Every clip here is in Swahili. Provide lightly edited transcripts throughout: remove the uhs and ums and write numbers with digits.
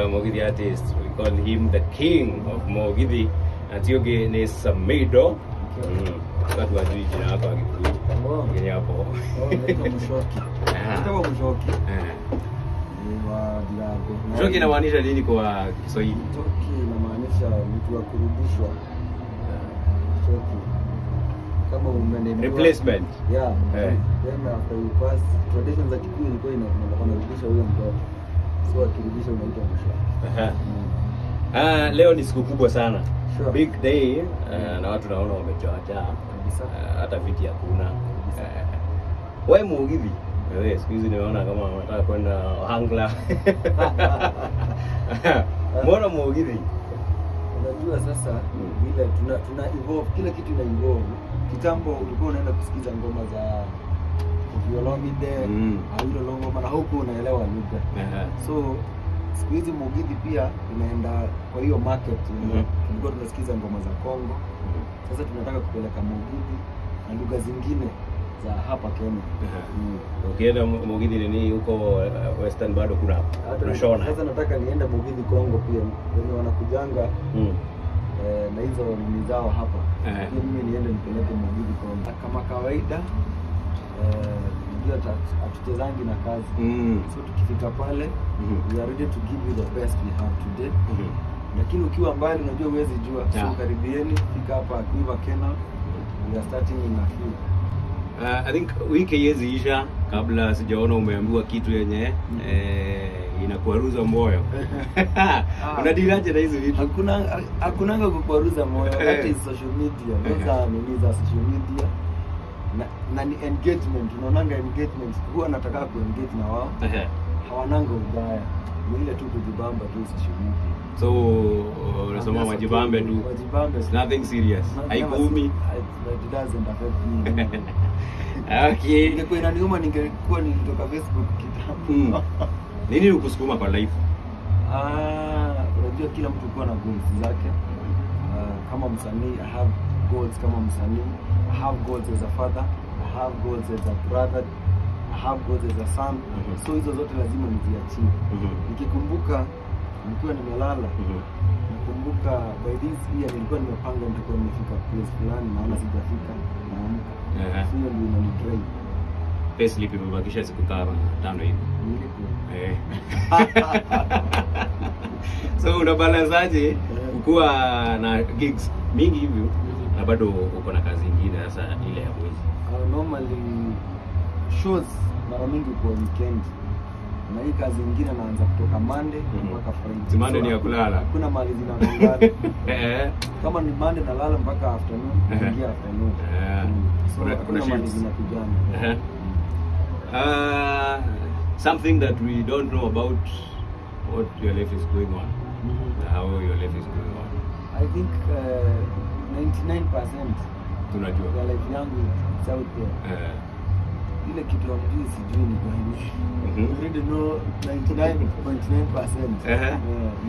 Mugithi artist, we call him the king of Mugithi, na ti ũngĩ nĩ Samidoh. Watu wajui jina lako wa Gikuyu. Oh. Lakini hapo. Oh, naitwa Mushoki. Ah. Naitwa Mushoki. Eh. Ni wa Diago. Mushoki inamaanisha nini kwa Kiswahili? Mushoki inamaanisha mtu wa kurudishwa. Mushoki. Kama umenemewa. Replacement. Yeah. Eh. Then after you pass, tradition za Kikuyu ilikuwa wanarudisha huyo mtoto. So akirudisha unaitwa Mushoki. Aha. Ah, leo ni siku kubwa sana. Sure. Big day, na watu naona wamejaajaa. Kabisa. Hata viti hakuna. Wewe Mugithi? Wewe siku hizi nimeona kama unataka kwenda Ohangla. Mbona Mugithi? Unajua sasa vile tuna evolve, kila kitu ina evolve. Kitambo ulikuwa unaenda kusikiza ngoma za Koffi Olomide, Awilo Longomba na huku unaelewa lugha. So siku hizi Mugithi pia inaenda kwa hiyo market. Tulikuwa tunasikiza ngoma za Kongo. Sasa tunataka kupeleka Mugithi na lugha zingine za hapa Kenya. Ukienda Mugithi nini huko Western bado kuna Hata kuna shona. Sasa nataka niende Mugithi Kongo pia, wenye wanakujanga na hizo nini zao hapa. Pia mimi niende nipeleke Mugithi Kongo. Kama kawaida, unajua hatuchezangi na kazi. So tukifika pale, we are ready to give you the best we have today. Lakini ukiwa mbali unajua huwezi jua. So karibieni, fika hapa Quiver Kennel. We are starting in a few. I think wiki haiwezi isha kabla sijaona umeambiwa kitu yenye inakwaruza moyo. Unadealaje na hizi vitu? Hakunanga kukwaruza moyo. That is social media. Those are nini za social media. Na ni engagement. Unaonanga engagement. Huwa nataka kuengage na wao. Hawananga ubaya. Ni ile tu kujibamba tu social media. So unasema wajibambe tu. Wajibambe. It's nothing serious. Haikuumi. It doesn't affect me. Okay. Ingekuwa inaniuma ningekuwa nilitoka Facebook kitambo. Nini ukusukuma kwa life? Ah, unajua kila mtu kuwa na goals zake. Kama msanii I have goals kama msanii, I have goals as a father, I have goals as a brother, I have goals as a son. So hizo zote lazima niziachieve. Nikikumbuka nikiwa nimelala, nakumbuka by this year nilikuwa nimepanga nitakuwa nimefika place fulani, naona sijafika, naamka. So hiyo ndio inanidrive. Payslip imebakisha siku kama 5 hivi. Nilipo. So unabalanceaje kuwa na gigs mingi hivyo na bado uko na kazi ingine sasa ile ya mwezi? Normally shows mara mingi kwa weekend, na hii kazi ingine naanza kutoka Monday mpaka Friday. Si Monday So, ni ya kulala? Hakuna mahali zinagongana. Kama ni Monday nalala mpaka afternoon, naingia afternoon. So Kuna hakuna mahali shifts. zinapigana. Something that we don't know about what your life is going on. How your life is going on. I think 99% Tunajua. ya life yangu is out there. Ile kitu hamjui sijui ni gani. You already know 99.9%. Eh.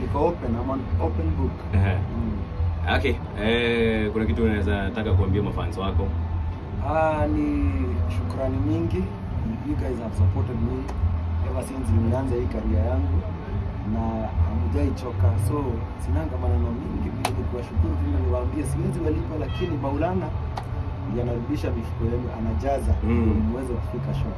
Niko open, I'm an open book. Okay. Kuna kitu unaweza taka kuambia mafans wako? Ah, ni shukrani mingi. You guys have supported me ever since nimeanza hii career yangu na hamjaichoka, so sinanga maneno mingi vile ni kuwashukuru tu na niwaambie siwezi walipa, lakini Maulana ndiye anarudisha mifuko yenu, anajaza muweze kufika show.